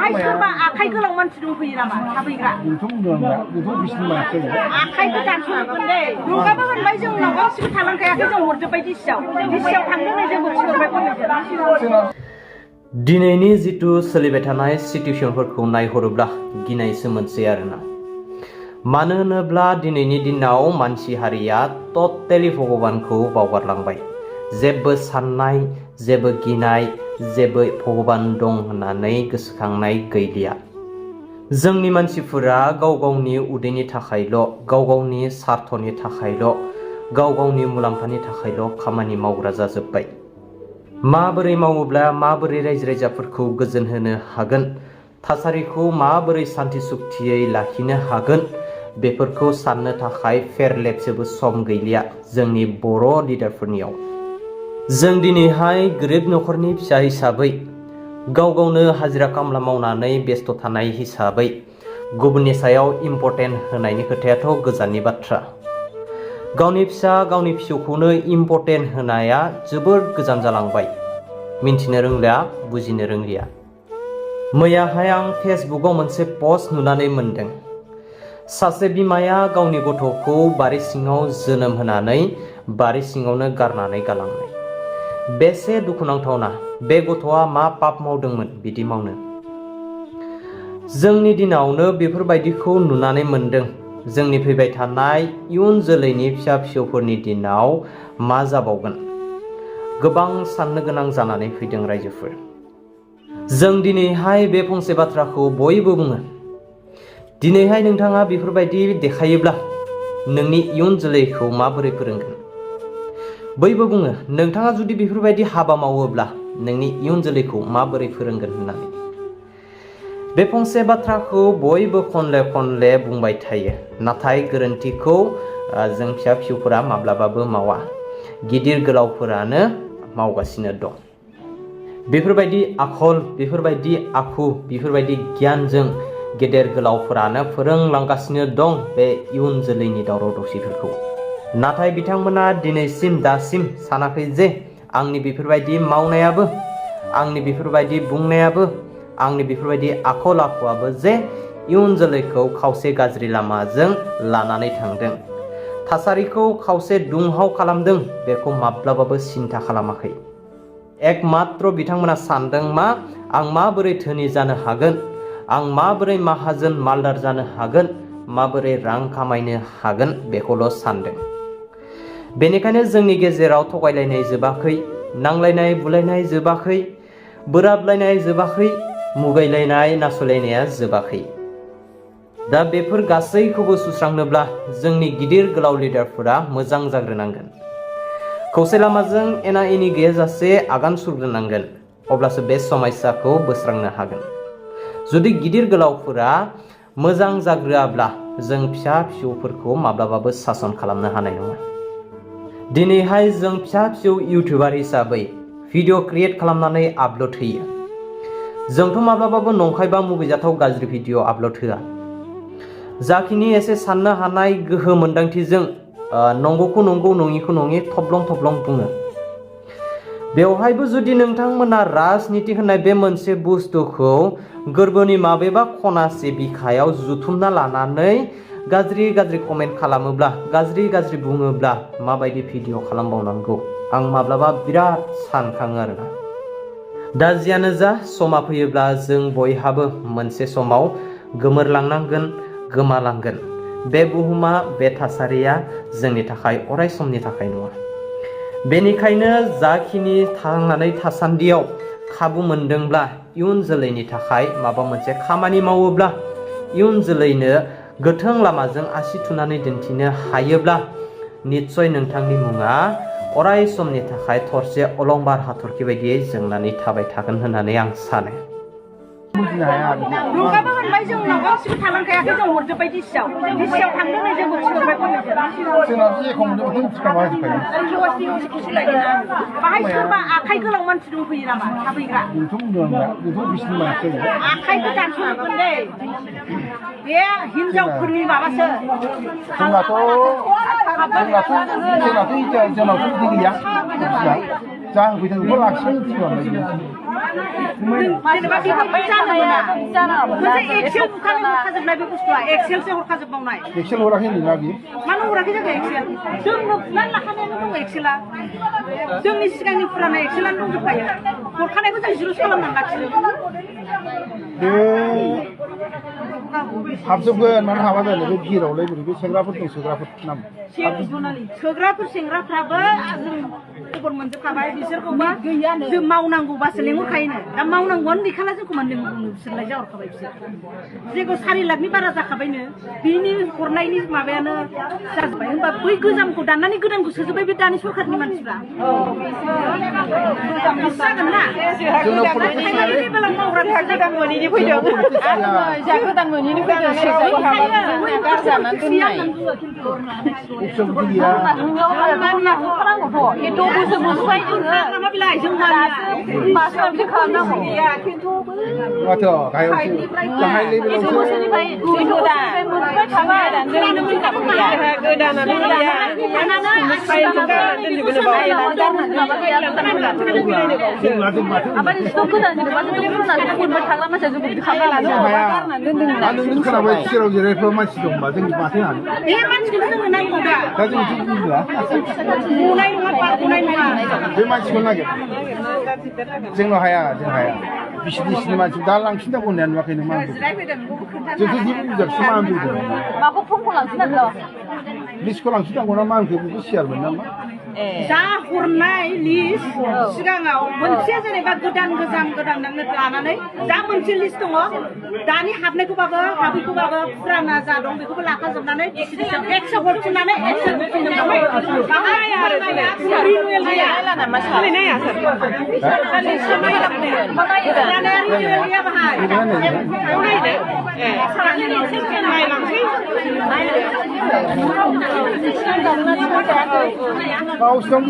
बाहाय सोरबा आखाइ गोलाव मानसि दंफैयो नामा थाफैग्रा आखाइखौ दानस'जोबगोन दे नंगाबो होनबाय जोंनाव गासिबो थालांखायाखै जों हरजोब्बाय डिसियाव थांदों नै जोंबो थिहरबाय कलेजाव दिनैनि जिथु सोलिबाय थानाय सिटुएसनफोरखौ नायहरोब्ला गिनायसो मोनसै आरोना मानो होनोब्ला दिनैनि दिनाव मानसि हारिया टटेलि भगबानखौ बावगारलांबाय जेबो साननाय जेबो गिनाय जेबो भगबान दं होननानै गोसोखांनाय गैलिया जोंनि मानसिफोरा गाव गावनि उदैनि थाखायल' गाव गावनि सार्थनि थाखायल' गाव गावनि मुलाम्फानि थाखायल' खामानि मावग्रा जाजोब्बाय माबोरै मावोब्ला माबोरै रायजो राजाफोरखौ गोजोन होनो हागोन थासारिखौ माबोरै सान्थि सुक्तियै लाखिनो हागोन बेफोरखौ साननो थाखाय फेरलेबसेबो सम गैलिया जोंनि बर' लिडारफोरनियाव जों दिनैहाय गोरिब न'खरनि फिसा हिसाबै गाव गावनो हाजिरा खामला मावनानै बेस्थ' थानाय हिसाबै गुबुननि सायाव इम्पर्टेन्ट होनायनि खोथायाथ' गोजाननि बाथ्रा गावनि फिसा गावनि फिसौखौनो इम्पर्टेन्ट होनाया जोबोर गोजान जालांबाय मिन्थिनो रोंलिया बुजिनो रोंलिया मैयाहाय आं फेसबुकाव मोनसे पस्ट नुनानै मोनदों सासे बिमाया गावनि गथ'खौ बारि सिङाव जोनोम होनानै बारि सिङावनो गारनानै गालांनाय बेसे दुखुनांथावना बे गथ'आ मा पाप मावदोंमोन बिदि मावनो जोंनि दिनावनो बेफोरबायदिखौ नुनानै मोनदों जोंनि फैबाय थानाय इयुन जोलैनि फिसा फिसौफोरनि दिनाव मा जाबावगोन गोबां साननो गोनां जानानै फैदों रायजोफोर जों दिनैहाय बे फंसे बाथ्राखौ बयबो बुङो दिनैहाय नोंथाङा बेफोरबायदि देखायोब्ला नोंनि इयुन जोलैखौ माबोरै फोरोंगोन बयबो बुङो नोंथाङा जुदि बेफोरबायदि हाबा मावोब्ला नोंनि इयुन जोलैखौ माबोरै फोरोंगोन होननानै बे फंसे बाथ्राखौ बयबो खनले खनले बुंबाय थायो नाथाय गोरोन्थिखौ जों फिसा फिसौफोरा माब्लाबाबो मावा गिदिर गोलावफोरानो मावगासिनो दं बेफोरबायदि आखल बेफोरबायदि आखु बेफोरबायदि गियानजों गेदेर गोलावफोरानो फोरोंलांगासिनो दं बे इयुन जोलैनि दावराव दावसिफोरखौ नाथाय बिथांमोना दिनैसिम दासिम सानाखै जे आंनि बेफोरबायदि मावनायाबो आंनि बेफोरबायदि बुंनायाबो आंनि बेफोरबायदि आखल आखुआबो जे इयुन जोलैखौ खावसे गाज्रि लामाजों लानानै थांदों थासारिखौ खावसे दुंहाव खालामदों बेखौ माब्लाबाबो सिन्था खालामाखै एकमात्र बिथांमोना सानदों मा आं माबोरै धोनि जानो हागोन आं माबोरै माहाजोन मालदार जानो हागोन माबोरै रां खामायनो हागोन बेखौल' सानदों बेनिखायनो जोंनि गेजेराव थगायलायनाय जोबाखै नांलायनाय बुलायनाय जोबाखै बोराबलायनाय जोबाखै मुगैलायनाय नासयलायनाया जोबाखै दा बेफोर गासैखौबो सुस्रांनोब्ला जोंनि गिदिर गोलाव लिडारफोरा मोजां जाग्रोनांगोन खौसे लामाजों एना एनि गैयाजासे आगान सुरग्रोनांगोन अब्लासो बे समस्याखौ बोस्रांनो हागोन जुदि गिदिर गोलावफोरा मोजां जाग्रोआब्ला जों फिसा फिसौफोरखौ माब्लाबाबो सासन खालामनो हानाय नङा दिनैहाय जों फिसा फिसौ इउटिउबार हिसाबै भिडिअ क्रिएट खालामनानै आपल'ड होयो जोंथ' माब्लाबाबो नंखाय बा मुगैजाथाव गाज्रि भिडिअ आपल'ड होआ जाखिनि एसे साननो हानाय गोहो मोन्दांथिजों नंगौखौ नंगौ नङिखौ नङि थब्लं थब्लं बुङो बेवहायबो जुदि नोंथांमोना राजनिति होननाय बे मोनसे बुस्थुखौ गोरबोनि माबेबा खनासे बिखायाव जुथुमना लानानै गाज्रि गाज्रि कमेन्ट खालामोब्ला गाज्रि गाज्रि बुङोब्ला माबायदि भिडिअ खालामबावनांगौ आं माब्लाबा बिराद सानखाङो आरोना दा जियानो जा समा फैयोब्ला जों बयहाबो मोनसे समाव गोमोरलांनांगोन गोमालांगोन बे बुहुमा बे थासारिया जोंनि थाखाय अराय समनि थाखाय नङा बेनिखायनो जाखिनि थांनानै थासान्दियाव खाबु मोनदोंब्ला इयुन जोलैनि थाखाय माबा मोनसे खामानि मावोब्ला इयुन जोलैनो गोथों लामाजों आसि थुनानै दिन्थिनो हायोब्ला निस्सय नोंथांनि मुङा अराय समनि थाखाय थरसे अलंबार हाथरखि बायदियै जोंनानै थाबाय थागोन होननानै आं सानो नंगाबो होनबाय जोंनाव गासिबो थालांखायाखै जों हरजोब्बाय डिसियाव थांदों नै जोंबो थिहरबाय कलेजाव बाहाय सोरबा आखाइ गोलाव मानसि दंफैयो नामा थाफैग्रा आखाइखौ दानस'जोबगोन दे बे हिनजावफोरनि माबासो जोंनाथ' बिदि गैया जा होफैदों बेखौ लाखिनो जेनेबा बेफोरखौ जानो मोना मोनसे एक्सेल बुखानाय हरखाजोबनाय बे बुस्थुआ एक्सेलसो हरखाजोबबावनाय एक्सेल हराखै होनदोंना बियो मानो हराखै जाखो एक्सेल जोंनो फुनानै लाखानायानो दङ एक्सेला जोंनि सिगांनि फुराना एक्सेलानो दंजोबखायो हरखानायखौ जों जिर'सो खालामनानै लाखियो बे हाबजोबगोन मानो हाबा जानो बे गिरावलाय बोरै बे सेंग्राफोर दं सोग्राफोर नाम सोग्राफोर सेंग्राफ्राबो जों खबर मोनजोबखाबाय बिसोरखौबा जों मावनांगौबासो लेंहरखायोनो दा मावनांगौआनो गैखाला जोंखौ मानो लेंहरनो बिसोरलाय जाहरखाबाय बिसोर जेखौ 4 लाखनि बारा जाखाबायनो बिनि हरनायनि माबायानो जाजोब्बाय होमबा बै गोजामखौ दाननानै गोदानखौ सोजोब्बाय बे दानि सरखारनि मानसिफ्रा जागोन ना गोदान मोनैनि फैदों गोदान मोनैनि फैदों गारजानानै दोननाय खोनाबाय सेराव जिरायफोर मानसि दंबा जोंनि माथो हानो बे मानसिखौनो जोंनो नांगौ दा जों बुंला गनाय नङा गनाय नङा बे मानसिखौ नागिर जोंनाव हाया जों हाया बिसिनि मानसि दा लांफिननांगौ होननाया नुवाखै नों मा जोंथ' जेबो बुजाबसो मा होनदों माखौ फनखौ लांफिननांगौ लिस्टखौ लांफिननांगौ ना मा होनखो बेखौ सियारमोन नामा जा हरनाय लिस्ट सिगाङाव मोनसे जेनेबा गोदान लानानै जा मोनसे लिस्ट दङ दानि हाबनायखौबाबो हाबैखौबाबो फुराना जा दं बेखौबो लाखाजोबनानै एक्स हरफिननानै गावसिनाव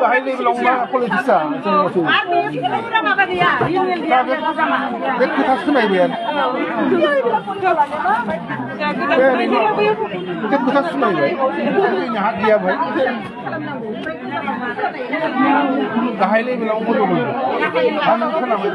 गाहाय लेभेलाव मा पलिटिक्सआ बे खोथा खोनायबाय खोथा खोनायबाय जोंनि हात गैया भाई गाहाय लेभेलाव बड'लेण्ड मा नों खोनाबाय